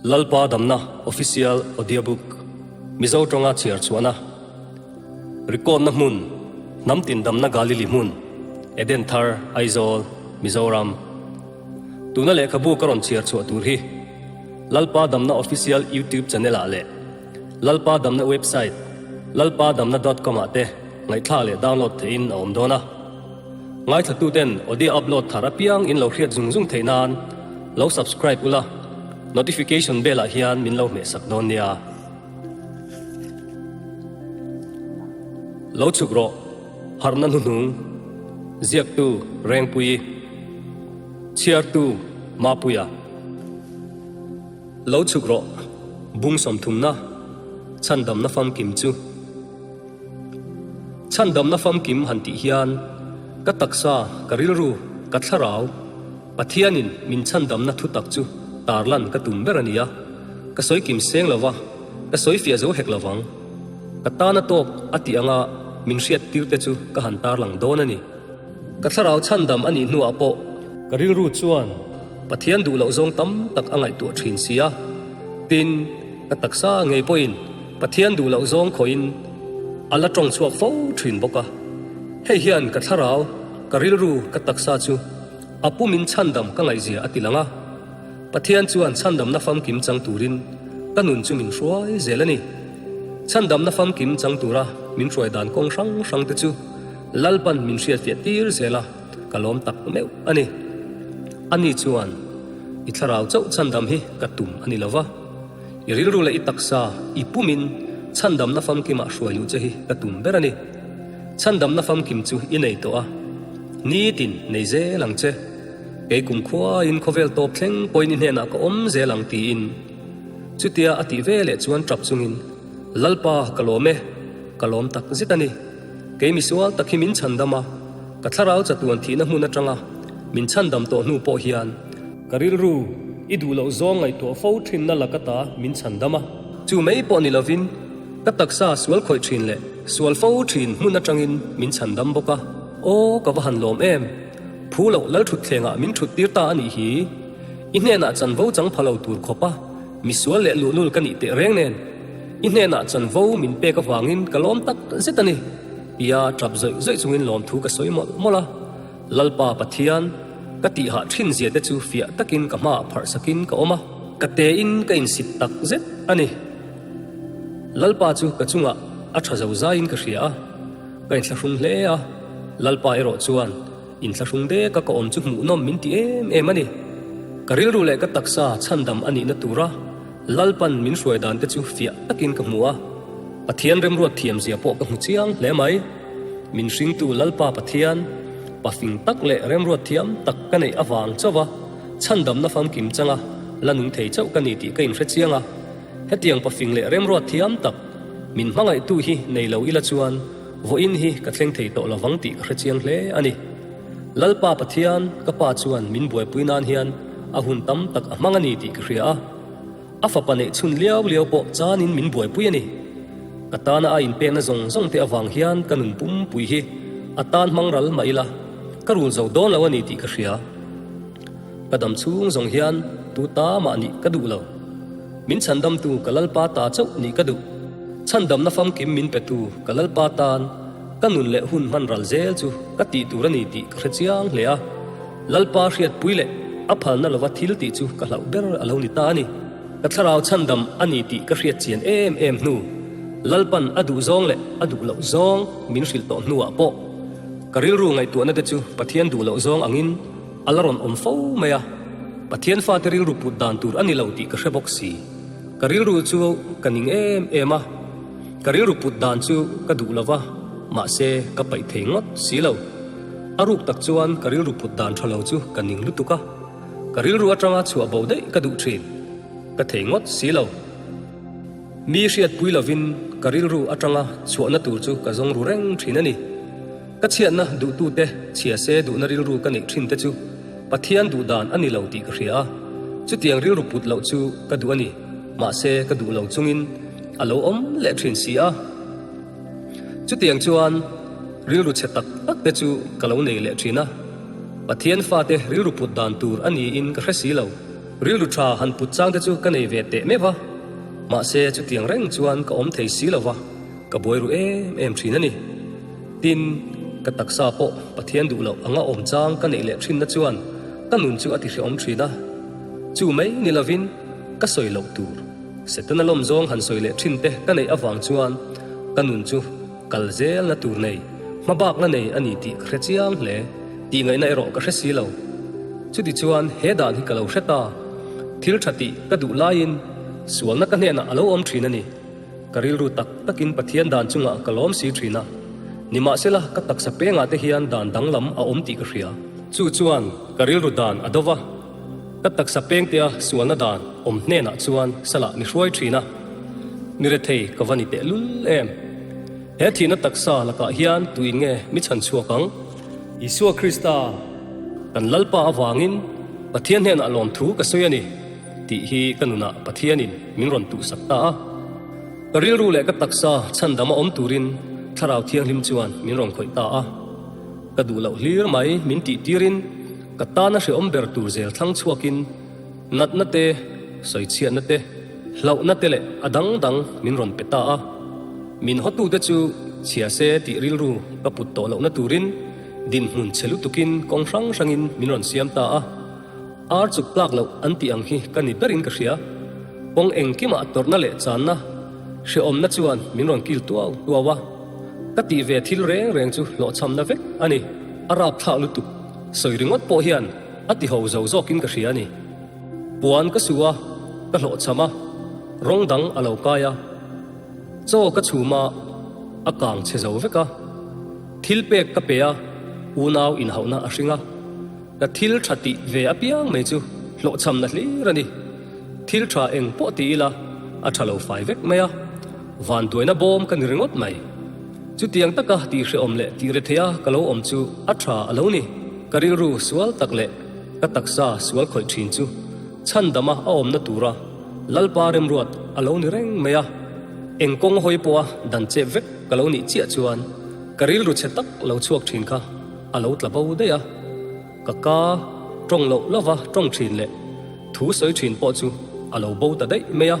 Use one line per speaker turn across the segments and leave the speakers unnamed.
Lalpa Damna Official Audiobook Mizo tawnga chhiar chhuahna Record-na hmun Hnam tin damna Galili hmun Eden Thar Aizawl Mizoram Tuna lehkhabu ka rawn chhiar chhuah tur hi Lalpa Damna Official YouTube channel ah leh Lalpa Damna website lalpadamna dot com ah te ngaihthlak leh download theihin a awm dawn a. Ngaithlatuten audio upload thar apiang in lo hriat zung zung theih nan lo subscribe ula, notification bell ah hian min lo hmehsak dawn nia. Lo chhuk rawh, harhna hnuhnung, ziaktu Rengpuii, chhiartu Mapuia. Lo chhuk rawh, bung sawmthumna, chhandamna famkim chu. Chhandamna famkim han tih hian ka taksa, ka rilru, ka thlarau, Pathianin min chhandamna thutak chu tarlan ka tum ber a ni a, ka sawi kim seng lo va, ka sawi fiah zo hek lo vang. Ka tana tawk a tih anga min hriat tir te chu ka han tarlang dawn a ni. Ka thlarau chhandam a nih hnuah pawh ka rilru chuan Pathian duh loh zawng tam tak a ngaihtuah thin si a, tin, ka taksa ngei pawhin Pathian duh loh zawng khawhin a la tawng chhuak fo thin bawk a. Hei hian ka thlarau, ka rilru, ka taksa chu a pumin chhandam ka ngaihzia a ti lang a. Pathian chuan chhandamna famkim chang turin ka nun chu min hruai zel a ni. Chhandamna famkim chang tura min hruai dan kawng hrang hrang te chu Lalpan min hriatfiah tir zel a, ka lawm tak meuh a ni. Ani chuan, I thlarau chauh chhandam hi ka tum a ni lo va, i rilru leh i taksa i pumin chhandamna famkimah hruai luh che hi ka tum ber a ni. Chhandamna famkim chu i nei tawh a, nitin nei zel ang che. Kei kumkhuain khawvel tawp thleng pawhin i hnenah ka awm zel ang tiin. Chutia a tih ve leh chuan tap chungin, Lalpa, ka lawm e, ka lawm tak zet a ni. Kei misual tak hi min chhandam a, ka thlarau chatuan thihna hmun atanga min chhandam tawh hnu pawh hian, ka rilru i duh loh zawng ngaihtuah fo thinna laka ta min chhandam a. Chu mai pawh ni lovin, ka taksa sual khawih thin leh sual fo thin hmun atangin min chhandam bawk a. Aw, ka va han lawm em! Phu loh Lalthutthlengah min thut tir ta a nih hi. I hnenah chanvo chang pha lo tur khawpa misual leh luhlul ka nih teh reng nen, i hnenah chanvo min pek avangin ka lawm tak zet a ni. Tia tap zawih zawih chungin lawmthu ka sawi mawlh mawlh a. Lalpa Pathian, ka tihah thin zia te chu fiah takin ka hmaah pharh sakin ka awm a, ka tein ka insit tak zet a ni. Lalpa chu ka chungah a tha zo zaiin ka hria a, ka inthlahrung hle a, Lalpa erawh chuan inthlahrung deka ka awm chu hmuhnawm min ti em em a ni. Ka rilru leh ka taksa chhandam a nihna tura Lalpan min hruai dan te chu fiah takin ka hmu a, Pathian remruat thiamzia pawh ka hmu chiang hle mai. Min hringtu Lalpa Pathian, pafing tak leh remruat thiam tak ka neih avang chauh a, chhandamna famkim changa la nung thei chauh ka ni tih ka inhre chiang a. Hetiang pafing leh remruat thiam tak min hmangaihtu hi nei lo ila chuan vawiin hi ka thleng thei tawh lovang tih ka hre chiang hle a ni. Lalpa Pathian, ka pa chuan min buaipui nan hian a hun tam tak a hmang a ni tih ka hria a. A fapa neih chhun liau liau pawh chanin min buaipui a ni. Ka tana a inpekna zawng zawng te avang hian ka nun pumpui hi a tan hmang ral mah ila, ka rul zo dawn lo a ni tih ka hria. Ka dam chhung zawng hian tu ta mah nih ka duh lo. Min chhandamtu ka Lalpa ta chauh nih ka duh. Chhandamna famkim min petu ka Lalpa tan ka nun leh hun hman ral zel chu ka tih tur a ni tih ka hre chiang hle a. Lalpa hriatpui leh a phalna lova thil tih chu ka hlauh ber a lo ni ta a ni. Ka thlarau chhandam a ni tih ka hriat chian em em hnu, Lalpan a duh zawng leh a duh loh zawng min hrilh tawh hnuah pawh ka rilru ngaihtuahna te chu Pathian duh loh zawng angin a la rawn awm fo mai a. Pathian fate rilru put dan tur a ni lo tih ka hre bawk si. Ka rilru chu ka ning em em a, ka rilru put dan chu ka duh lo va, mahse ka paih thei ngawt si lo. A ruk tak chuan ka rilru put dan tha lo chu ka ning lutuk a, ka rilru atanga chhuah bo daih ka duh thin. Ka thei ngawt si lo. Mi hriatpui lovin ka rilru atanga chhuahna tur chu ka zawng ru reng thin a ni. Ka chhiatna duhtute chhia se duhna rilru ka neih thin te chu Pathian duh dan a ni lo tih ka hria a, chutiang rilru put loh chu ka duh a ni, mahse ka duh lo chungin a lo awm leh thin si a. Chutiang chuan rilru chhe tak tak te chu ka lo nei leh thin a, Pathian fate rilru put dan tur a niin ka hre si lo. Rilru tha han put chang te chu ka nei ve teh meuh va, mahse chutiang reng chuan ka awm thei si lo va, ka buai ru em em thin a ni. Tin, ka taksa pawh Pathian duh loh anga awm chang ka neih leh thinna chuan ka nun chu a ti hrehawm thin a. Chu mai ni lovin ka sawi loh tur Setana lawm zawng han sawi leh thin te ka neih avang chuan ka nun chu kal zelna tur nei, hmabakna nei a ni tih ka hre chiang hle. Tih ngaihna erawh ka hre si lo. Chuti chuan he dan hi ka lo hre ta. Thil tha tih ka duh laiin sualna ka hnenah a lo awm thin a ni. Ka rilru tak takin Pathian dan chungah ka lawm si thin a. Nimahsela ka taksa pengah te hian dan danglam a awm tih ka hria. Chu chuan ka rilru dan a do va. Ka taksa pengtea sualna dan awm hnenah chuan salah mi hruai thin a. Mi rethei ka va ni tehlul em. He thihna taksa lakah hian tuin nge mi chhan chhuak ang? Isua Krista, kan Lalpa avangin Pathian hnenah lawmthu ka sawi a ni tih hi ka nunah Pathianin min rawn tuhsak ta a. Ka rilru leh ka taksa chhandama awm turin Thlarau Thianghlim chuan min rawn khawih ta a. Ka duh loh hlir mai min tih tirin ka tana hrehawm ber tur zel thlang chhuakin natna te, sawichhiatna te, hlauhna te leh a dang dang min rawn pe ta a. Min hawtute chu chhia se tih rilru ka put tawh lohna turin dinhmun chhe lutukin kawng hrang hrangin min rawn siam ta a. Ar chuk tlak loh an tih ang hi ka ni berin ka hria. Kawng engkimah tawrhna leh channa hrehawmna chuan min rawn kil tuau tuau a. Ka tih ve thil reng reng chu hlawhchhamna vek a ni. A rapthlak lutuk sawi ringawt pawh hian a ti ho zo zawkin ka hria a ni. Puan ka su a, ka hlawhchham a, rawng dang a lo kai a. Chaw ka chhum a, a kang chhe zo vek a. Thil pek ka pe a, unau inhauhna a hring a. Ka thil tha tih ve apiang mai chu hlawhchhamna hlir a ni. Thil tha eng pawh ti ila a tha lo fai vek mai a, vanduaina bawm ka ni ringawt mai. Chutiang taka tih hrehawm leh tih retheia ka lo awm chu a tha a lo ni. Ka rilru sual tak leh ka taksa sual khawih thin chu chhandama a awmna tura Lalpa remruat a lo ni reng mai a, eng kawng hawi pawha dan chep vek ka lo nih chiah chuan ka rilru chhe tak lo chhuak thin kha a lo tla bo daih a, ka ka tawng loh lova tawng thin leh thu sawi thin pawh chu a lo bo ta daih mai a,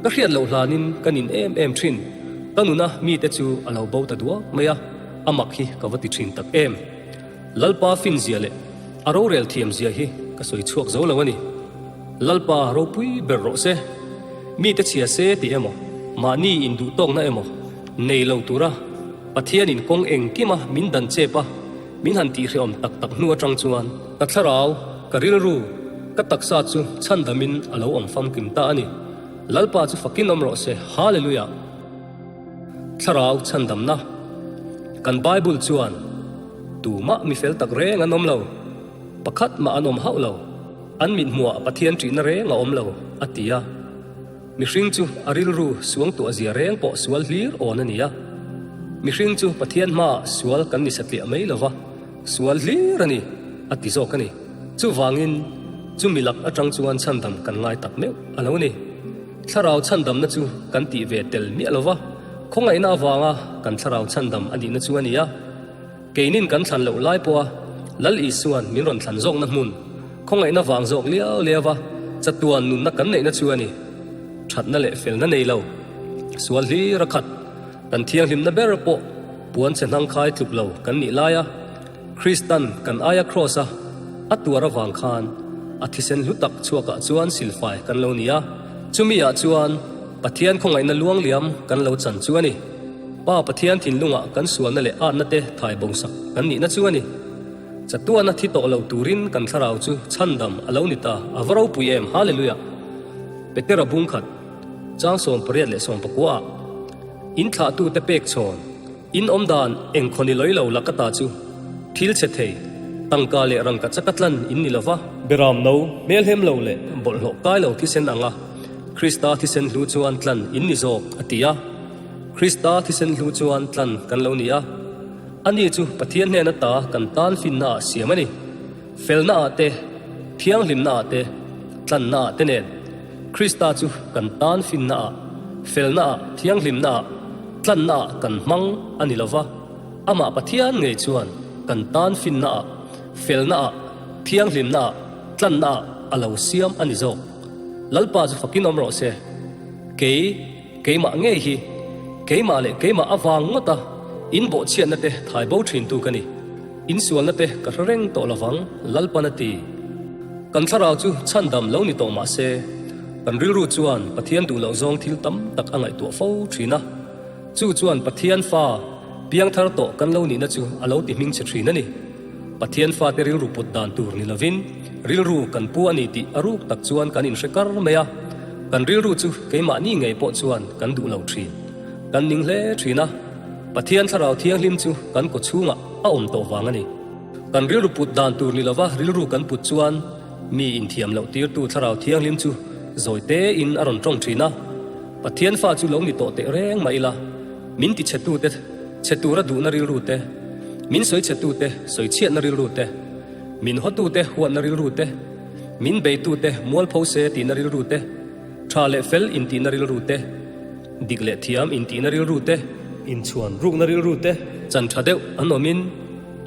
ka hriat loh hlanin ka nin em em thin, ka nuna mite chu a lo bo ta duak mai a, a mak hi ka va ti thin tak em. Lalpa finzia leh a rorel thiamzia hi ka sawi chhuak zo lo a ni. Lalpa ropui ber rawh se. Mite chhia se tih emaw, mahni induhtawkna emaw nei lo tura Pathianin kawng engkima min dan chep a, min han tihhrehawm tak tak hnu atang chuan ka thlarau, ka rilru, ka taksa chu chhandamin a lo awm famkim ta a ni. Lalpa chu fakin awm rawh se. Hallelujah! Thlarau chhandamna. Kan Bible chuan tumah mi fel tak reng an awm lo, pakhat mah an awm hauh lo, an mithmuah Pathian ṭihna reng a awm lo, a ti a. Mihring chu a rilru suangtuah zia reng pawh sual hlir awn a ni a. Mihring chu Pathian hmaah sual kan ni satliah mai lo va, sual hlir a ni, a ti zawk a ni. Chuvangin, chumi lak aṭang chuan chhandam kan ngai tak meuh a lo ni. Thlarau chhandamna chu kan tih ve tel miah lo va, khawngaihna avanga kan thlarau chhandam a nihna chu a ni a. Keinin kan thlan loh lai pawha Lal Isua'n min rawn thlan zawkna hmun, khawngaihna vang zawk liau liau va chatuan nunna kan neihna chu a ni. Thatna leh felna nei lo, sual hlir a khat, kan thianghlimna ber pawh puan chhe hnangkhai tluk lo kan nih laia, Kristan kan aia Kraws-a a tuar avang khan a thisen hlu tak chhuakah chuan silfai kan lo ni a, chumi-ah chuan Pathian khawngaihna luangliam kan lo chan chu a ni. Pa Pathian thinlungah kan sualna leh atna te thai bawngsak kan nihna chu a ni. Chatuana thi tawh lo turin kan thlarau chu chhandam a lo ni ta, a va ropui em! Hallelujah! Petera bungkhat, chang 18 leh 19 ah, In thlahtute pek chhawn. In awm dan eng khaw ni lawih lo la ka ta chu thil chhe thei, tangka leh rangka chaka tlan in ni lo va. Beram no, hmelhem lo leh bawlhhlawh kai lo thisen anga Krista thisen hlu chuan tlan in ni zawk, a ti a. Krista thisen hlu chuan tlan kan lo ni a. Ani chu Pathian hnena ta kan tan finna ah siam a ni. Felna ah te, thianghlimna ah te, tlanna ah te nen Krista chu kan tan finna ah, felna ah, thianghlimna ah, tlanna ah kan hmang a ni lo va, amah Pathian ngei chuan kan tan finna ah, felna ah, thianghlimna ah, tlanna ah. a lo siam a ni zawk. Lalpa chu fakin awm rawh se. Kei, keimah ngei hi, keimah leh keimah avang ngawta in bawhchhiatna te thai bo thintu ka ni. In sualna te ka hre reng tawh lovang, Lalpan a ti. Kan thlarau chu chhandam lo ni tawh mah se, kan rilru chuan Pathian duh loh zawng thil tam tak a ngaihtuah fo thin a. Chu chuan Pathian fa piangthar tawh kan lo nihna chu a lo ti hmingchhe thin a ni. Pathian fate rilru put dan tur ni lovin rilru kan pu a ni tih a ruk tak chuan kan inhre kar mai a. Kan rilru chu keimahni ngei pawh chuan kan duh lo thin. Kan ning hle thin a. Pathian Thlarau Thianghlim chu kan kaw chhungah a awm tawh vang a ni. Kan rilru put dan tur ni lova rilru kan put chuan mi inthiam loh tirtu Thlarau Thianghlim chu zawi tein a rawn tawng thin a. Pathian fa chu lo ni tawh teh reng mah ila, min ti chhetute chhe tura duhna rilru te, min sawi chhetute sawi chhiatna rilru te, min hawtute huatna rilru te, min beitute mualpho se tihna rilru te, tha leh fel intihna rilru te, dik leh thiam intihna rilru te, inchhuan rukna rilru te, chan tha deuh an awmin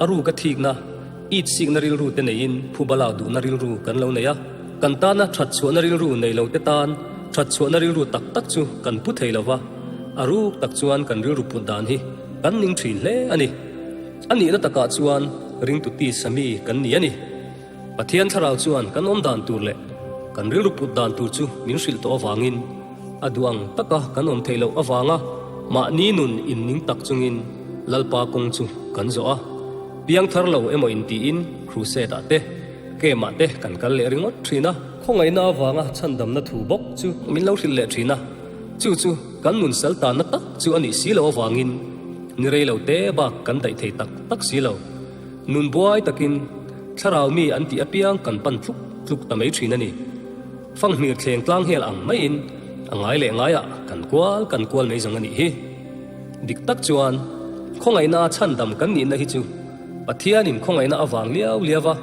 a ruka thikna, it sikna rilru te neiin phuba lak duhna rilru kan lo nei a. Kan tana that chhuahna rilru nei lo te tan that chhuahna rilru tak tak chu kan pu thei lo va, a ruk tak chuan kan rilru put dan hi kan ning thin hle a ni. A nihna takah chuan ringtu tisa mi kan ni a ni. Pathian thlarau chuan kan awm dan tur leh kan rilru put dan tur chu min hrilh tawh avangin a duh ang taka kan awm theih loh avanga mahni nun inning tak chungin Lalpa kawng chu kan zawh a. Piangthar lo emaw intiin crusade ah te, camp ah te kan kal leh ringawt thin a. Khawngaihna avanga chhandamna thu bawk chu min lo hrilh leh thin a, chu chu kan nun sal tanna tak chu a nih si loh avangin ni rei lo te bak kan daih thei tak tak si lo. Nun buai takin thlarau mi an tih apiang kan pan tluk tluk ta mai thin a ni. Fanghmir thleng tlang hel ang maiin a ngai leh ngaiah kan kual kan kual mai zawng a nih hi. Dik tak chuan khawngaihna chhandam kan nihna hi chu Pathianin khawngaihna avang liau liau a,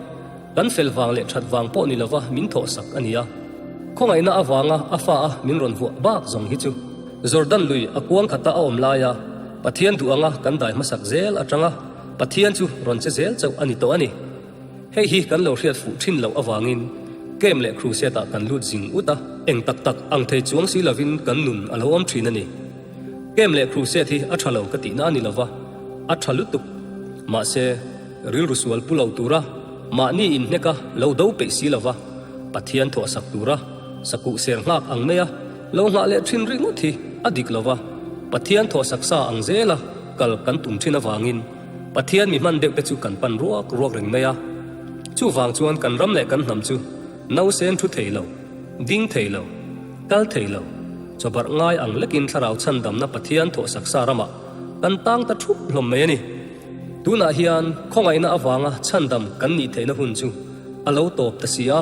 kan fel vang leh that vang pawh ni lova min thawhsak a ni a. Khawngaihna avanga a fa a min rawn vuah bak zawng hi chu Jordan lui a kuang khata a awm laia Pathian duh anga kan dai hmasak zel atanga Pathian chu rawn che zel chauh a ni tawh a ni. Hei hi kan lo hriat fuh thin loh avangin Camp leh Crusade ah kan lut zing ut a, eng tak tak ang thei chuang si lovin kan nun a lo awm thin a ni. Camp leh Crusade hi a tha lo ka tihna a ni lova, a tha lutuk. Mahse, rilru sual pu lo tura mahni inhneka lo do peih si lova Pathian thawhsak tura sakuh ser nghak ang maia lo nghah leh thin ringawt hi a dik lova, Pathian thawhsak sa ang zela kal kan tum thin avangin Pathian mi hman deuh te chu kan pan ruak ruak reng mai a. Chuvang chuan kan ram leh kan hnam chu nausen thu thei lo, ding thei lo, kal thei lo, chawbarh ngai ang lekin thlarau chhandamna Pathian thawhsak sa ramah kan tang ta thup hlawm mai a ni. Tunah hian khawngaihna avanga chhandam kan nih theihna hun chu a lo tawp ta si a.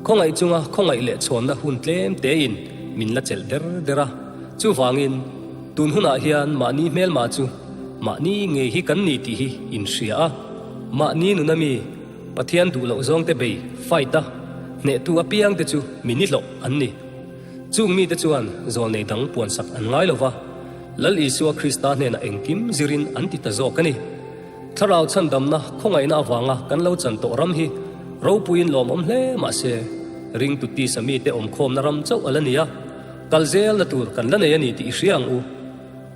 Khawngaih chunga khawngaih leh chhawnna hun tlem tein min la chelh der der a. Chuvangin tun hunah hian mahni hmelma chu mahni ngei hi kan ni tih hi inhria a. Mahni nuna mi Pathian duh loh zawngte bei, fight, a, hnehtu apiangte chu mi nihlawh an ni. Chung mite chuan zawlnei dang puansak an ngai lo va, Lal Isua Krista hnenah engkim zirin an ti ta zawk a ni. Thlarau chhandamna khawngaihna avanga kan lo chan tawh ram hi ropuiin lawmawm hle mah se, ringtu tisa mite awmkhawmna ram chauh a la ni a, kal zelna tur kan la nei a ni tih i hria ang u.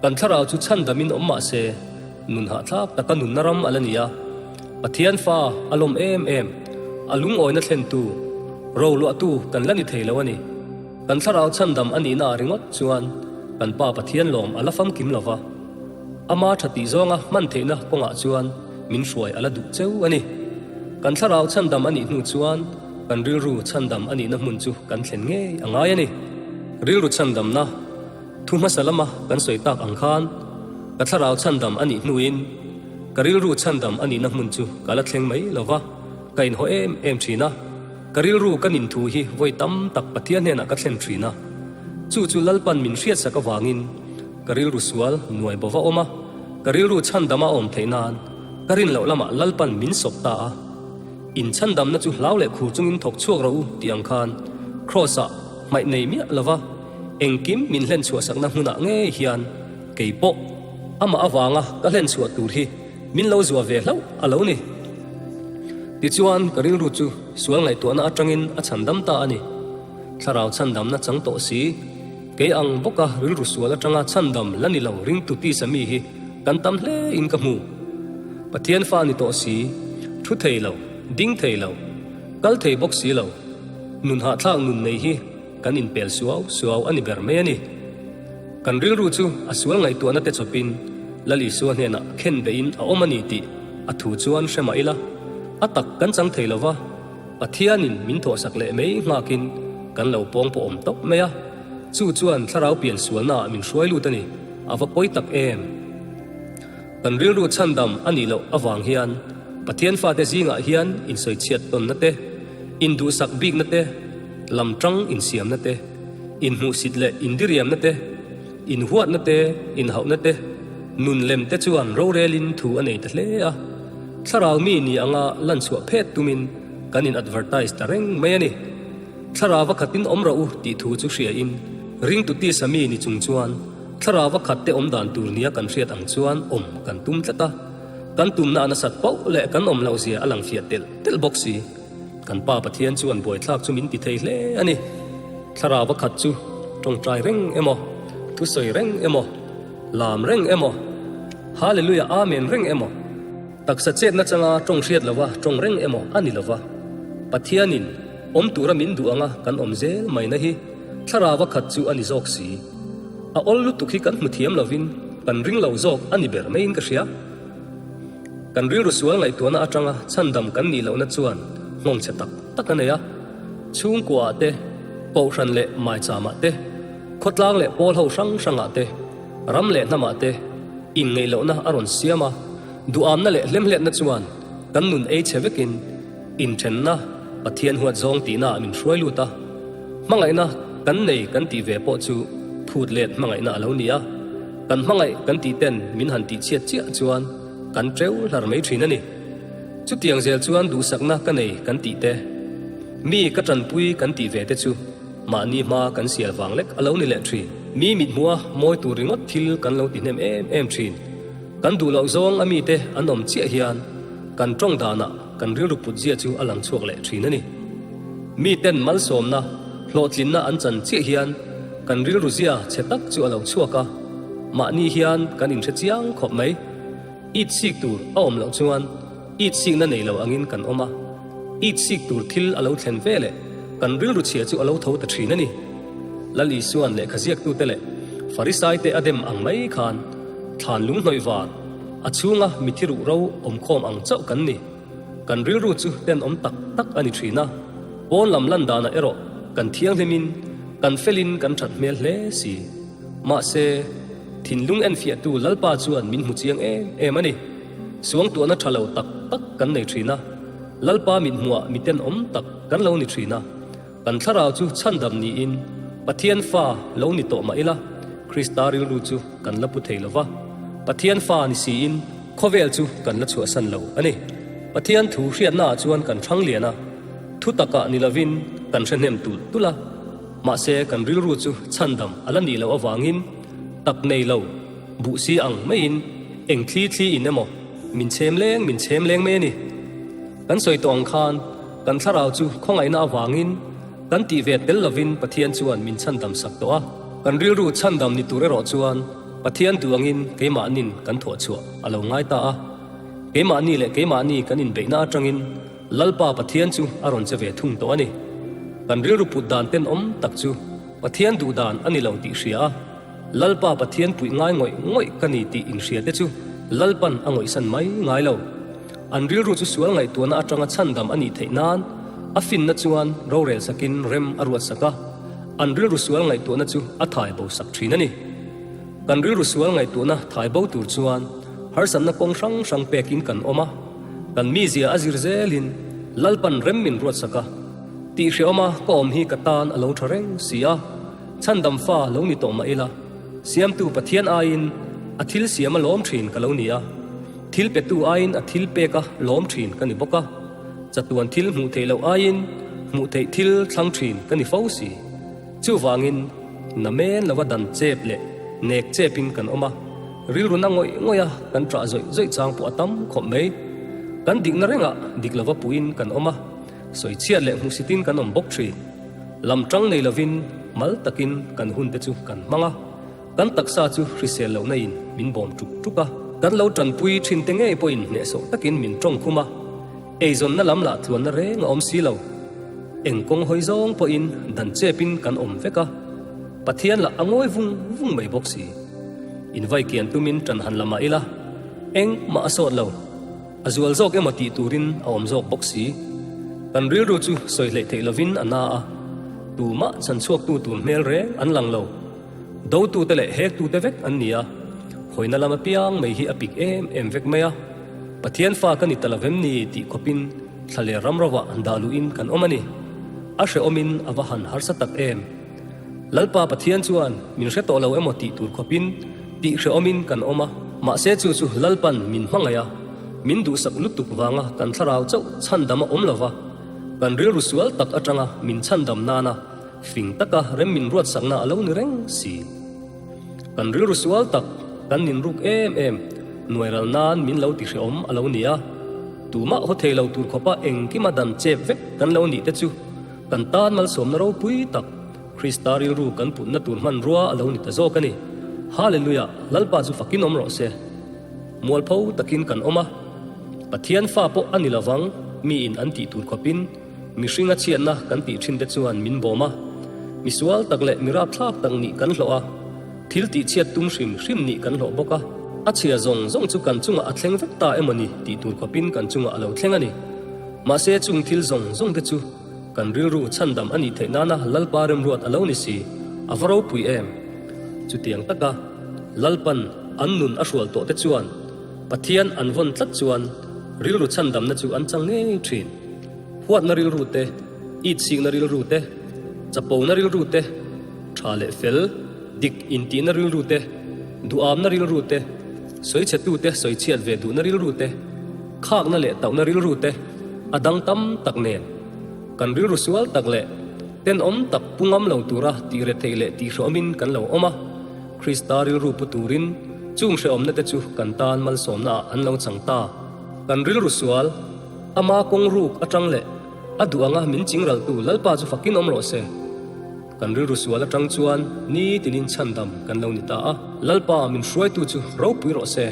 Kan thlarau chu chhandamin awm mah se, nun hahthlak taka nunna ram a la ni a. Pathian fa a lawm em em, a lungawina thlentu, roluahtu kan la ni thei lo a ni. Kan thlarau chhandam a nihna ah ringawt chuan kan Pa Pathian lawm a la famkim lo va. Ama tha tih zawnga hman theihna kawngah chuan min hruai a la duh cheu a ni. Kan thlarau chhandam a nih hnu chuan kan rilru chhandam a nihna hmun chu kan thlen ngei a ngai a ni. Rilru chhandamna thu hmasa lama kan sawi tak ang khan ka thlarau chhandam a nih hnuin ka rilru chhandam a nihna hmun chu ka la thleng mai lo va, ka inhaw em em thin a. Ka rilru ka nin thu hi vawi tam tak Pathian hnenah ka thlen thin a, chu chu Lalpan min hriatsak avangin ka rilru sual nuai bova awm a, ka rilru chhandama awm theih nan ka rin loh lamah Lalpan min sawp ta a. In chhandamna chu hlau leh khur chungin thawk chhuak rawh u tih ang khan Kraws-ah hmaih nei miah lova engkim min hlen chhuahsakna hmunah ngei hian kei pawh amah avanga ka hlen chhuah tur hi min lo zuah ve hlauh a lo ni. Tichuan, ka rilru chu sual ngaihtuahna atangin a chhandam ta a ni. Thlarau chhandamna chang tawh si, kei ang bawka rilru sual atanga chhandam la ni lo ringtu tisa mi hi kan tam hle in ka hmu. Pathian fa ni tawh si, thu thei lo, ding thei lo, kal thei bawk si lo, nun hahthlak nun nei hi kan inpel suau suau a ni ber mai a ni. Kan rilru chu a sual ngaihtuahna te chawpin Lal Isua hnenah khen beihin a awm a ni tih a thu chuan hre mah ila, a tak kan chang thei lova, Pathianin min thawhsak leh mai nghakin kan lo pawng pawh awm tawp mai a, chu chuan thlarau pian sualnaah min hruai lut a ni, a va pawi tak em! Kan rilru chhandam a nih loh avang hian Pathian fate zingah hian insawichhiat tawnna te, induhsak bikna te, lamtang insiamna te, inhmuhsit leh indiriamna te, inhuatna te, inhauhna te, nun lem te chuan rorelin thu a nei ta hle a. Thlarau mi ni anga lanchhuah phet tumin kan in advertise ta reng mai a ni. Thlarau a khatin awm rawh u tih thu chu hriain ringtu tisa mi ni chung chuan Thlarau a khat te awm dan tur nia kan hriat ang chuan awm kan tum tlat a, kan tumna a nasat pauh leh kan awm loh zia a lang fiah telh telh bawk si. Kan Pa Pathian chuan buaithlak chu min ti thei hle a ni. Thlarau a khat chu tawngtai reng emaw, thusawi reng emaw, lam reng emaw, Hallelujah Amen reng emaw, taksa chetna changa tawng hriat lova tawng reng emaw a ni lova, Pathianin awm tura min duh anga kan awm zel maina hi Thlarau a khat chu a ni zawk si. A awl lutuk hi kan hmu thiam lovin kan ring lo zawk a ni ber maiin ka hria. Kan rilru sual ngaihtuahna atanga chhandam kan nih lohna chuan nghawng chhe tak tak a nei a. Chhungkuaah te, Kohhran leh Maichamah te, khawtlang leh pawl ho hrang hrangah te, ram leh hnamah te inngeih lohna a rawn siam a. Duhamna leh hlemhletna chuan kan nun ei chhe vekin inthenna Pathian huat zawng tihnaah min hruai lut a. Hmangaihna kan nei kan tih ve pawh chu phut let hmangaihna a lo ni a, kan hmangaih kan tih ten min han tih chhiat chiah chuan kan teu hlar mai thin a ni. Chutiang zel chuan duhsakna ka nei kan tih te, mi ka tanpui kan tih ve te chu mahni hma kan sial vang lek a lo ni leh thin. Mi mithmuha mawi tur ringawt thil kan lo ti hnem em em thin. Kan duh loh zawng a mite an awm chiah hian kan tawng danah kan rilru put zia chu a lang chhuak leh thin a ni. Miten malsawmna, hlawhtlinna an chan chiah hian kan rilru zia chhe tak chu a lo chhuak a, mahni hian kan inhre chiang khawp mai. It sik tur a awm loh chuan it sikna nei lo angin kan awm a, it sik tur thil a lo thlen ve leh kan rilru chhia chu a lo tho ta thin a ni. Lal Isuan lehkha ziaktute leh Farisaite a dem ang mai khan thlan lung hnawih var, a chhunga mithi ruh ro awmkhawm ang chauh kan ni. Kan rilru chu tenawm tak tak a ni thin a, pawn lam lan danah erawh kan thianghlimin kan felin kan that hmel hle si. Mahse, thinlung enfiahtu Lalpa chuan min hmu chiang em em a ni. Suangtuahna tha lo tak tak kan nei thin a, Lalpa mithmuah mi tenawm tak kan lo ni thin a. Kan thlarau chu chhandam niin Pathian fa lo ni tawh mah ila, Krista rilru chu kan la pu thei lo va, Pathian fa ni siin khawvel chu kan la chhuahsan lo a ni. Pathian thu hriatnaah chuan kan hrang lian a, thu takah ni lovin kan hre hnem tulh tulh a, mahse kan rilru chu chhandam a la nih loh avangin tak nei lo buh si ang maiin eng thli thli in emaw min chhem leng min chhem leng mai a ni. Kan sawi tawh ang khan kan thlarau chu khawngaihna avangin kan tih ve tel lovin Pathian chuan min chhandam sak tawh a. Kan rilru chhandam ni tur erawh chuan Pathian duh angin keimahnin kan thawh chhuah a lo ngai ta a. Keimahni leh keimahni kan inbeihna atangin Lalpa Pathian chu a rawn che ve thung tawh a ni. Kan rilru put dan tenawm tak chu Pathian duh dan a ni lo tih hria a. Lalpa Pathian puih ngai ngawih ngawih ka ni tih inhria te chu Lalpan a ngawihsan mai ngai lo. An rilru chu sual ngaihtuahna atanga chhandam a nih theih nan a finna chuan rorel sakin rem a ruat sak a, an rilru sual ngaihtuahna chu a thai bo sak thin a ni. Kan rilru sual ngaihtuahna thai bo tur chuan harsatna kawng hrang hrang pekin kan awm a, kan mizia a zir zelin Lalpan rem min ruat sak a, tih hreawma ka awm hi ka tan a lo tha reng si a. Chhandam fa lo ni tawh mah ila, Siamtu Pathian aiin a thil siam a lawm thin ka lo ni a, thil petu aiin a thil pek a lawm thin ka ni bawk a, chatuan thil hmuh theih loh aiin hmuh theih thil thlang thin ka ni fo si. Chuvangin, namen lova dan chep leh nek chepin kan awm a, rilru na ngawih ngawih a kan ṭah zawih zawih chang pawh a tam khawp mai. Kan dikna rengah dik lova puhin kan awm a, sawichhiat leh hmuhsitin kan awm bawk thin. Lam tang nei lovin mal takin kan hunte chu kan hmang a, kan taksa chu hrisel lohna in min bawm tuk tuk a. Kan lo tanpui thin te ngei pawhin hnehsawh takin min tawng khum a, eizawnna lam lah tluanna reng a awm si lo. Eng kawng hawi zawng pawhin dan chepin kan awm vek a, Pathian lah a ngawi vung vung mai bawk si. Invai kian tumin tan han la mah ila, engmah a sawt lo. A zual zawk emaw tih turin a awm zawk bawk si. Kan rilru chu sawi hleih theih lovin a na a, tumah chhanchhuaktu tur hmel reng an lang lo. Dotute leh hektute vek an ni a, hawina lam apiang mai hi a pik em em vek mai a. Pathian fa ka ni ta lo vem ni tih khawpin thla leh ram rovah an dah luhin kan awm a ni. A hrehawmin a va han harsa tak em! Lalpa Pathian chuan min hre tawh lo emaw tih tur khawpin tih hrehawmin kan awm a, mahse chu chu Lalpan min hmangaih a, min duhsak lutuk vanga kan thlarau chauh chhandam a awm lo va, kan rilru sual tak atanga min chhandam nana fing taka rem min ruatsakna a lo ni reng si. Kan rilru sual tak kan ninruk em em nuairal nan min lo ti hrehawm a lo ni a, tumah haw thei lo tur khawpa engkima dan chep vek kan lo nih te chu Kan tan malsawmna ropui tak, Krista rilru kan putna tur hmanrua a lo ni ta zawk a ni. Hallelujah! Lalpa chu fakin awm rawh se. Mualpho takin kan awm a, Pathian fa pawh a ni lovang, miin an tih tur khawpin mihringa chhiatna kan tih thin te chuan min bawm a, misual tak leh mi rapthlak tak nih kan hlawh a, thil tih chhiat tum hrim hrim nih kan hlawh bawk a, a chhia zawng zawng chu kan chungah a thleng vek ta emaw ni tih tur khawpin kan chungah a lo thleng a ni. Mahse chung thil zawng zawng te chu kan rilru chhandam a nih theih nana Lalpa remruat a lo ni si, a va ropui em? Chutiang taka Lalpan an nun a hrual tawh te chuan Pathian an vawn tlat chuan rilru chhandamna chu an chang ngei thin. Huatna rilru te, itsikna rilru te, chapona rilru te, tha leh fel, dik intihna rilru te, duhamna rilru te, sawichhetute sawichhiat ve duhna rilru te, Khakna leh tauhna rilru te a dang tam tak nen, kan rilru sual tak leh tenawm tak pu ngam lo tura tih retheih leh tih hrehawmin kan lo awm a, Krista rilru pu turin chung hrehawmna te chu kan tan malsawmna ah an lo chang ta. Kan rilru sual, ama kawng ruk atang leh a duh anga min chingraltu Lalpa chu fakin awm rawh se. Kan rilru sual atang chuan nitinin chhandam kan lo ni ta a, Lalpa min hruaitu chu ropui rawh se.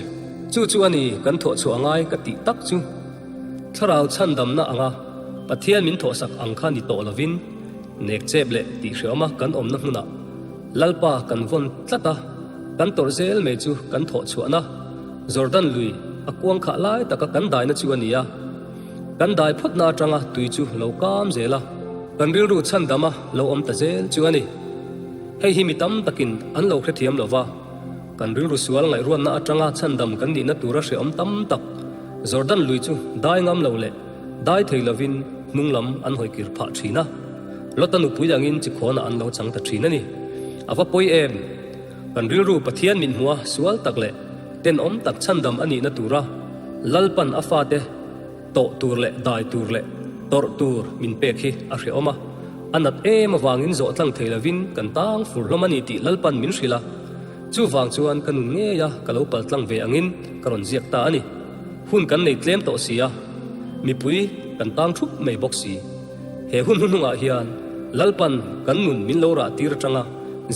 Chu chu a ni kan thawh chhuah ngai ka tih tak chu. Thlarau chhandamna anga Pathian min thawhsak ang kha ni tawh lovin, nek chep leh tih hreawma kan awmna hmunah Lalpa kan vawn tlat a, kan tawrh zel mai chu kan thawh chhuahna Jordan lui a kuang khah lai taka kan daina chu a ni a. Kan dai phawtna atanga tui chu lo kam zel a, kan rilru chhandama lo awm ta zel chu a ni. Hei hi mi tam takin an lo hrethiam lo va, kan rilru sual ngaihruatna atanga chhandam kan nihna tura hrehawm tam tak Jordan lui chu dai ngam lo leh dai thei lovin hnung lam an hawi kir phah thin a, Lota nupui angin chikhawnah an lo chang ta thin a ni. A va pawi em? Kan rilru Pathian min hmua sual tak leh tenawm tak chhandam a nihna tura Lalpan a fate tawh tur leh dai tur leh tawrh tur min pek hi a hrehawm a, a nat em avangin zawh tlang thei lovin kan tang fur hlawm a ni tih Lalpan min hrilh a. Chuvang chuan ka nun ngei a ka lo pal tlang ve angin ka rawn ziak ta a ni. Hun kan nei tlem tawh si a, mipui kan tang thup mai bawk si. He hun hnuhnungah hian Lalpan kan nun min lo rah tir atanga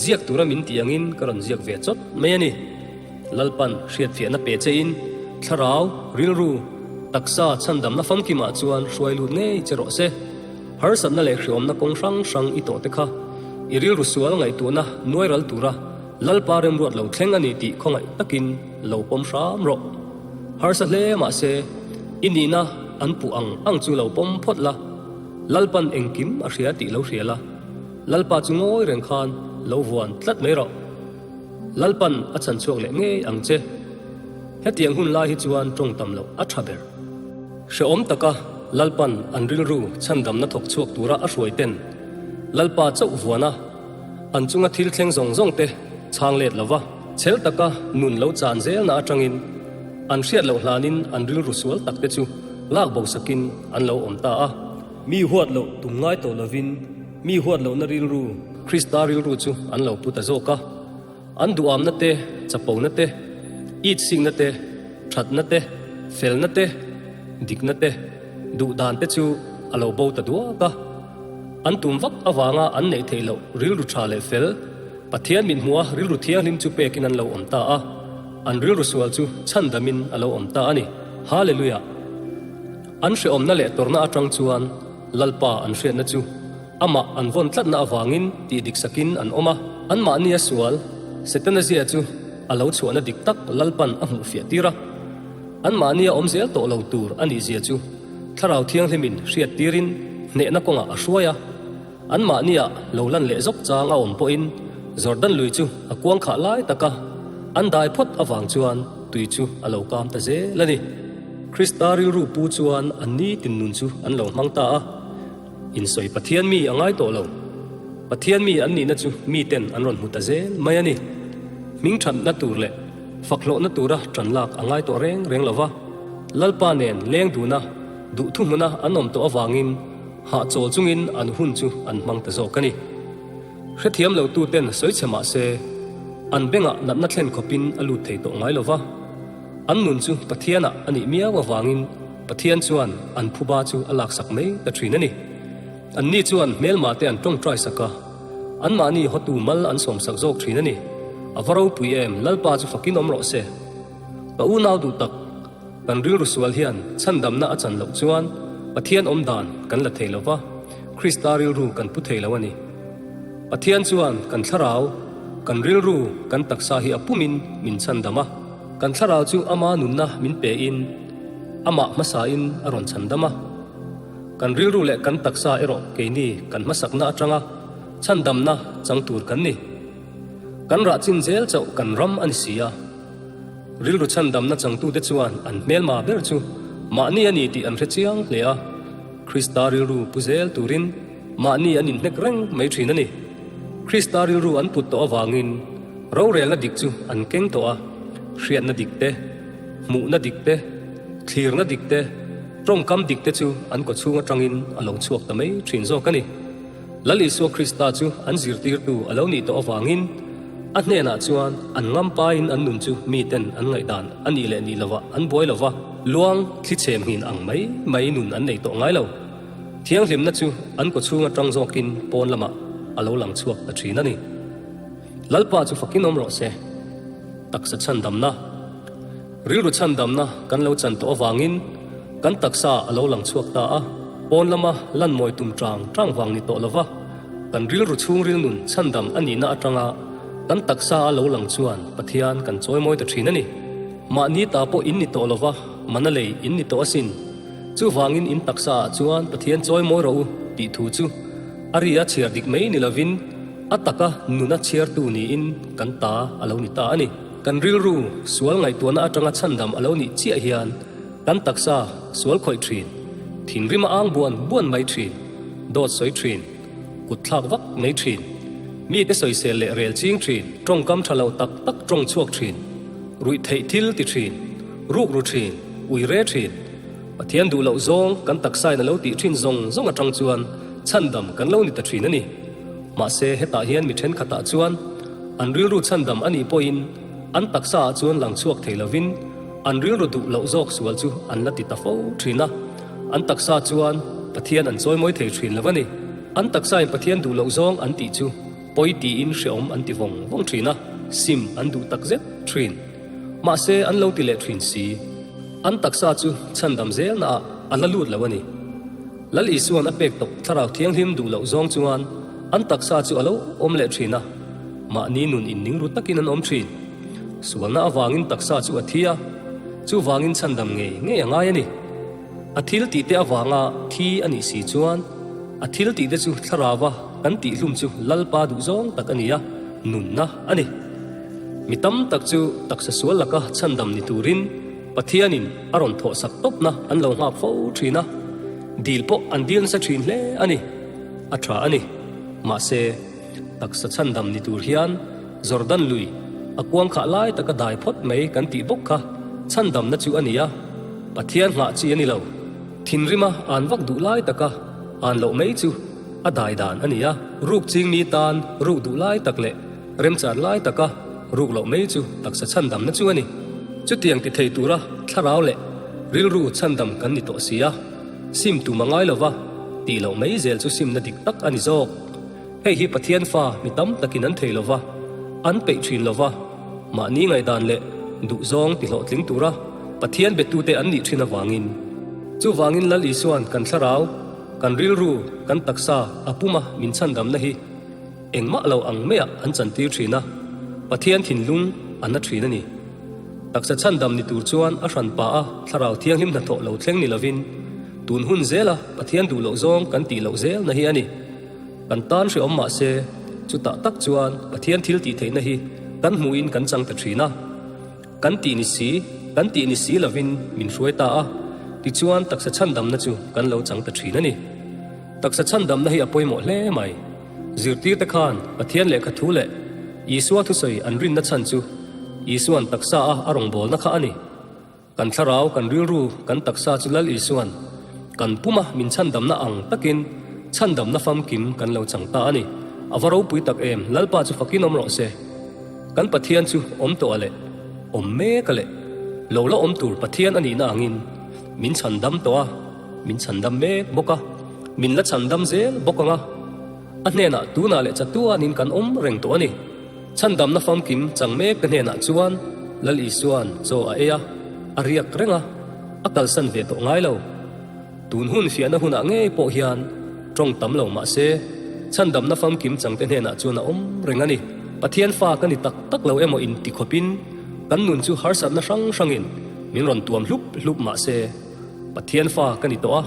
ziak tura min tih angin ka rawn ziak ve chawt mai a ni. Lalpan hriatfiahna pe chein thlarau, rilru, taksa chhandamna famkimah chuan hruai lut ngei che rawh se. Harsatna leh hriawmna kawng hrang hrang i tawh te kha i rilru sual ngaihtuahna nuai ral tura Lalpa remruat lo thleng a ni tih khawngaih takin lo pawm hram rawh. Harsa hle mahse i nihna an puh ang ang chu lo pawm phawt la, Lalpan engkim a hria tih lo hria la, Lalpa chu ngawi reng khan lo vuan tlat mai rawh. Lalpan a chhan chhuak leh ngei ang che. Hetiang hun lai hi chuan tawng tam loh a tha ber. Hrehawm taka Lalpan an rilru chhandamna thawk chhuak tura a hruai ten Lalpa chauh vuana an chunga thil thleng zawng zawng te chhang let lova chhel taka nun lo chan zelna atangin an hriat loh hlanin an rilru sual tak te chu lak bo sakin an lo awm ta a. Mi huat loh tum ngai tawh lovin mi huat lohna rilru, Krista rilru chu an lo pu ta zawk a. An duhamna te, chapona te, itsikna te, thatna te, felna te. dikna te, duh dan te chu a lo bo ta duak a. An tum vak avanga an neih theih loh rilru tha leh fel, Pathian mit hmuha rilru thianghlim chu pekin an lo awm ta a, an rilru sual chu chhandamin a lo awm ta a ni. Hallelujah! An hrehawmna leh tawrhna atang chuan Lalpa an hriatna chu amah an vawn tlatna avangin tih dik sakin an awm a, anmahnia sual Setana zia chu a lo chhuahna dik tak Lalpan a hmuh fiah tir a, anmahnia awm zel tawh lo tur a nih zia chu Thlarau Thianghlimin hriat tirin hnehna kawngah a hruai a. Anmahniah lo lan leh zawk chang a awm pawhin Jordan lui chu a kuang khah lai taka an dai phawt avang chuan tui chu a lo kam ta zel a ni. Krista rilru pu chuan an nitin nun chu an lo hmang ta a, insawi Pathian mi a ngai tawh lo. Pathian mi an nihna chu miten an rawn hmu ta zel mai a ni. Hmingthatna tur leh fakhlawhna tura ṭan lak a ngai tawh reng reng lo va, Lalpa nen leng duna duhthuhmuna an awm tawh avangin Hahchawl chungin an hun chu an hmang ta zawk a ni. Hrethiam lo tuten sawi chhe mah se, an bengah natna thlen khawpin a lut thei tawh ngai lo va. An nun chu Pathianah a nih miau avangin Pathian chuan an phuba chu a laksak mai ta thin a ni. Anni chuan hmelma te an tawngtai sak a, anmahni hawtu mal an sawmsak zawk thin a ni. A va ropui em, Lalpa chu fakin awm rawh se. Ka unau duh tak. Kan rilru sual hian chhandamna a chan loh chuan Pathian awm dan kan la thei lo va, Krista rilru kan pu thei lo a ni. Pathian chuan kan thlarau, kan rilru, kan taksa hi a pumin min chhandam a. Kan thlarau chu ama nunna min pein amah hmasain a rawn chhandam a. Kan rilru leh kan taksa erawh keini kan hmasakna atanga chhandamna chang tur kan ni. Kan rah chin zel chauh kan ram a ni si a. Rilru chhandamna changtute chuan an hmelma ber chu mahni a ni tih an hre chiang hle a, Krista rilru pu zel turin mahni an inhnek reng mai thin a ni. Krista rilru an put tawh avangin rorelna dik chu an keng tawh a, hriatna dik te, hmuhna dik te, thlirna dik te, tawngkam dik te chu an kawchhung atangin a lo chhuak ta mai thin zawk a ni. Lal Isua Krista chu an zirtirtu a lo nih tawh avangin a hnenah chuan an ngampain an nun chu miten an ngaihdan a nih leh nih lovah an buai lo va, luang thli chhem nghin ang mai mai nun an nei tawh ngai lo. Thianghlimna chu an kawchhung atang zawkin pawn lamah a lo lang chhuak ta thin a ni. Lalpa chu fakin awm rawh se. Taksa chhandamna. Rilru chhandamna kan lo chan tawh avangin kan taksa a lo lang chhuak ta a, pawn lama lan mawi tum tang tang vang ni tawh lova kan rilru chhungril nun chhandam a nihna atanga kan taksa a lo lang chuan Pathian kan chawimawi ta thin a ni. Mahni ta pawh in ni tawh lova mana lei in ni tawh asin. Chuvangin in taksa ah chuan Pathian chawimawi rawh u tih thu chu a ri a chhiar dik mai ni lovin a taka nuna chhiartu niin kan ta a lo ni ta a ni. Kan rilru sual ngaihtuahna atanga chhandam a lo nih chiah hian kan taksa sual khawih thin, thinrim a ang buan buan mai thin, dawt sawi thin, kut thlak vak mai thin, mite sawisel leh rel ching thin, tawngkam tha lo tak tak tawng chhuak thin, ruih theih thil ti thin, ruk ru thin, ui re thin, Pathian duh loh zawng kan taksain a lo tih thin zawng zawng atang chuan chhandam kan lo ni ta thin a ni. Mahse hetah hian mi thenkhatah chuan an rilru chhandam a nih pawhin an taksa ah chuan lang chhuak thei lovin an rilru duh loh zawk sual chu an la ti ta fo thin a, an taksa chuan Pathian an chawimawi thei thin lo a ni. An taksain Pathian duh loh zawng an tih chu pawi tiin hreawm an ti vawng vawng thin a, sim an duh tak zet thin. Mahse an lo ti leh thin si. An taksa chu chhandam zelna ah a la lut lo a ni. Lal Isua'n a pek tawp Thlarau Thianghlim duh loh zawng chuan an taksa chu a lo awm leh thin a, mahni nun inning ru takin an awm thin. Sualna avangin taksa chu a thi a, chuvangin chhandam ngei ngei a ngai a ni. A thil tihte avanga thi a nih si chuan a thil tihte chu Thlarauva kan tihhlum chu Lalpa duh zawng tak a ni a, nunna a ni. Mi tam tak chu taksa sual laka chhandam ni turin Pathianin a rawn thawhsak tawpna an lo nghak fo thin a, dil pawh an dil nasa thin hle a ni. A tha a ni. Mahse, taksa chhandam ni tur hian Jordan lui a kuang khah lai taka dai phawt mai kan tih bawk kha chhandamna chu a ni a, Pathian nghah chi a ni lo. Thinrima an vak duh lai taka an loh mai chu a dai dan a ni a, ruk ching mi tan ruk duh lai tak leh Remchan lai taka ruk loh mai chu taksa chhandamna chu a ni. Chutiang ti thei tura thlarau leh Rilru chhandam kan ni tawh si a, sim tum a ngai lo va, tih loh mai zel chu simna dik tak a ni zawk. Hei hi Pathian fa mi tam takin an thei lo va, an peih thin lo va, mahni ngaihdan leh duhzawng ti hlawhtling tura Pathian betute an nih thin avangin. Chuvangin Lal Isua'n kan thlarau, kan rilru, kan taksa a puma min chhandamna hi engmah lo ang maiah an chantir thin a, Pathian thinlung a na thin a ni. Taksa chhandam ni tur chuan a hran pa a Thlarau Thianghlim hnathawh lo thleng ni lovin, tun hun zela Pathian duh loh zawng kan tih loh zelna hi a ni. Kan tan hreawm mah se, chutah tak chuan Pathian thil tih theihna hi kan hmuhin kan chang ta thin a. Kan tih ni si, kan tih ni si lovin min hruai ta a, tichuan taksa chhandamna chu kan lo chang ta thin a ni. Taksa chhandamna hi a pawimawh hle mai. Zirtirte khan Pathian lehkha thu leh Isua thusawi an rinna chhan chu Isua'n taksa a a rawngbawlna kha a ni. Kan thlarau, kan rilru, kan taksa chu Lal Isua'n kan puma min chhandamna ang takin chhandamna famkim kan lo chang ta a ni. A va ropui tak em, Lalpa chu fakin awm rawh se. Kan Pathian chu awm tawh a leh awm mek a leh lo la awm tur Pathian a nihna angin min chhandam tawh a, min chhandam mek bawk a, min la chhandam zel bawk ang a. A hnenah tunah leh chatuanin kan awm reng tawh a ni. Chhandamna famkim chang mek te hnenah chuan Lal Isua'n chaw a ei a, a riak reng a, a kalsan ve tawh ngai lo. Tun hun fiahna hunah ngei pawh hian tawng tam lo mah se, chhandamna famkim changte hnenah chuan a awm reng a ni. Pathian fa ka ni tak tak lo emaw inti khawpin kan nun chu harsatna hrang hrangin min rawn tuam hlup hlup mah se, Pathian fa ka ni tawh a,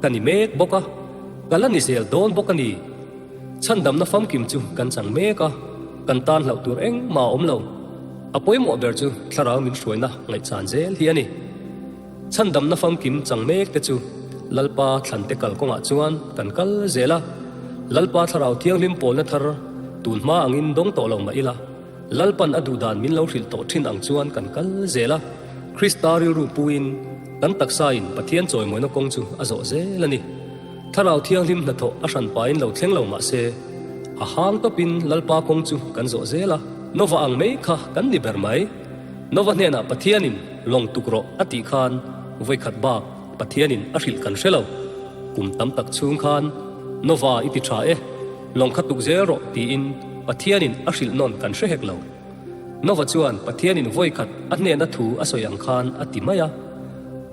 ka ni mek bawk a, ka la ni zel dawn bawk a ni. Chhandamna famkim chu kan chang mek a, kan tan hlauh tur engmah a awm lo. A pawimawh ber chu thlarau min hruaina ngaihchan zel hi a ni. Chhandamna famkim chang mek te chu Lalpa thlante kalkawngah chuan kan kal zel a, Lalpa thlarau thianghlim pawlna thar tun hma angin dawng tawh lo mah ila, Lalpan a duhdan min lo hrilh tawh thin ang chuan kan kal zel a, Krista rilru puin kan taksain Pathian chawimawina kawng chu a zawh zel a ni. Thlarau Thianghlim hnathawh a hran pain lo thleng lo mah se, a hang tawpin Lalpa kawng chu kan zawh zel a, Nova ang mai kha kan ni ber mai. Nova hnenah Pathianin lawng tuk rawh a tih khan vawikhat bak Pathianin a hrilh kan hre lo. Kum tam tak chhung khan Nova i ti tha e, lawng kha tuk zel rawh tiin Pathianin a hrilh nawn kan hre hek lo. Nova chuan Pathianin vawikhat a hnena thu a sawi ang khan a ti mai a,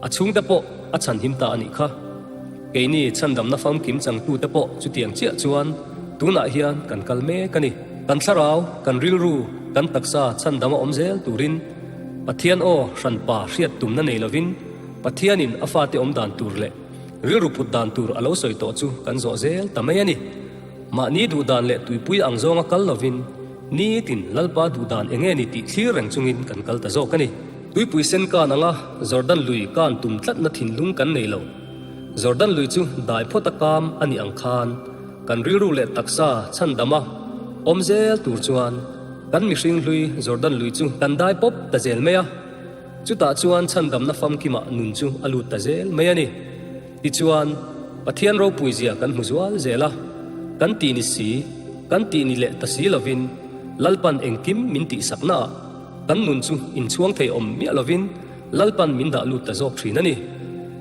a chhungte pawh a chhanhim ta a nih kha. Keini chhandamna famkim changtute pawh chutiang chiah chuan tunah hian kan kal mek a ni. Kan thlarau, kan rilru, kan taksa chhandam a awm zel turin Pathian aw hranpa hriat tumna nei lovin Pathianin a fate awm dan tur leh rilru put dan tur a lo sawi tawh chu kan zawh zel ta mai a ni. Mahni duhdan leh tuipui ang zawnga kal lovin nitin Lalpa duhdan eng nge ni tih thlir reng chungin kan kal ta zawk a ni. Tuipui sen kan anga Jordan lui kan tum tlatna thinlung kan nei lo. Jordan lui chu dai phawt a kam a nih ang khan kan rilru leh taksa chhandam a awm zel tur chuan kan mihring hlui Jordan lui chu kan dai pawp ta zel mai a. Chutah chuan chhandamna famkimah nun chu a lut ta zel mai a ni. Tichuan, Pathian ropuizia kan hmu zual zel a, kan tih ni si, kan tih ni leh ta si lovin Lalpan engkim min tihsaknaah kan nun chu inchhuang thei awm miah lovin Lalpan min dah lut ta zawk thin a ni.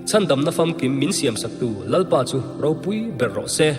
Chhandamna famkim min siamsaktu Lalpa chu ropui ber rawh se.